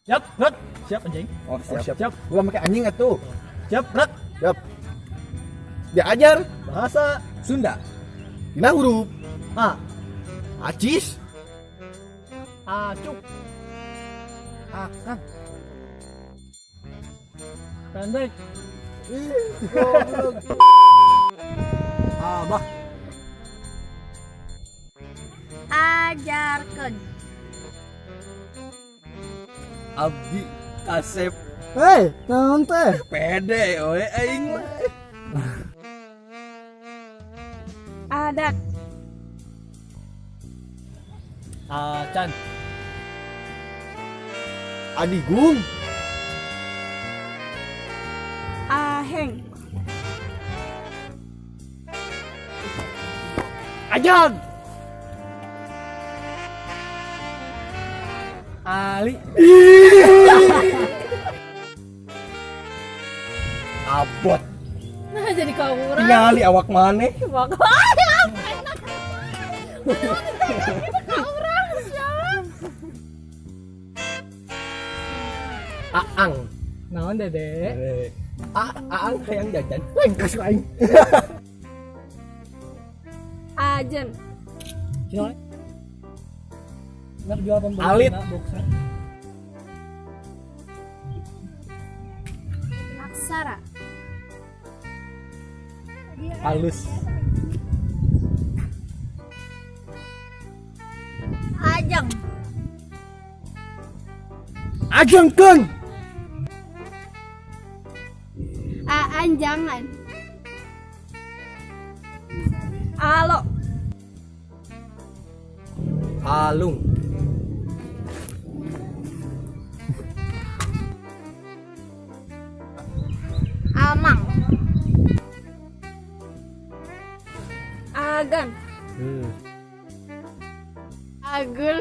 Siap, Rek. Siap anjing. Oh, siap. Siap. Gua make anjing atuh. Siap, Rek. Siap. Diajar Bahasa Sunda. Dina huruf A. Acis. Acuk. Akang. Pendek. Ih, goblok. Abah. Ajarkeun. Abdi kasep. Hei, naon teh? Pede we aing mah. Adat. Acan. Adigung. Aheng. Ajan. Ali. Abot. Nah, jadi kau urang. Tingali awak maneh. Wak. Enak. Kau urang siapa? Aang. Naon Dede? Aang hayang jajan. Lain kasih aing. Ajen. Cina. Nak jual pembeli. Alit. Aksara. Halus. Ajeng. Ajengkeun. Aan jangan. Alo. Alung. Amang. Agan. Agul.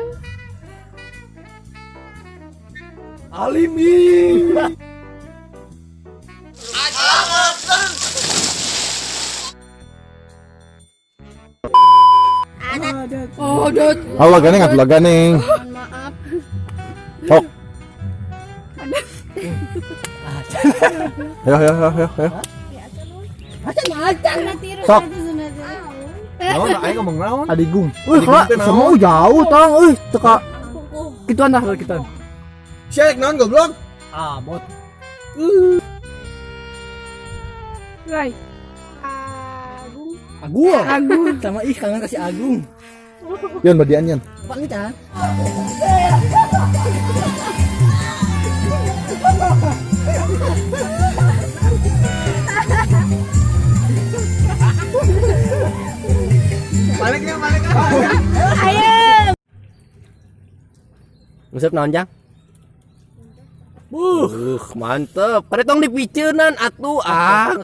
Alimi. Adat. Oh, adat. Halo ganeng atuh ganeng. Mohon maaf. Sok. Ayo ayo ayo ayo. Acan. Sok. Sok. Naon aing ngomong naon? Adigung. Wih, Adigung kak, teh naon? semua jauh tang. Wih, teka. Kituan dah, kituan. Sia naon goblok? Abot. Rai. Agung. Agung. Agung. Sama ih kangen kasih Agung. Yon badian yon. Pak nih, Chan. Balik ya, balik ya. Ayo. Nguseup naon jang? Mantep. Pada tong dipiceunan atuh ah.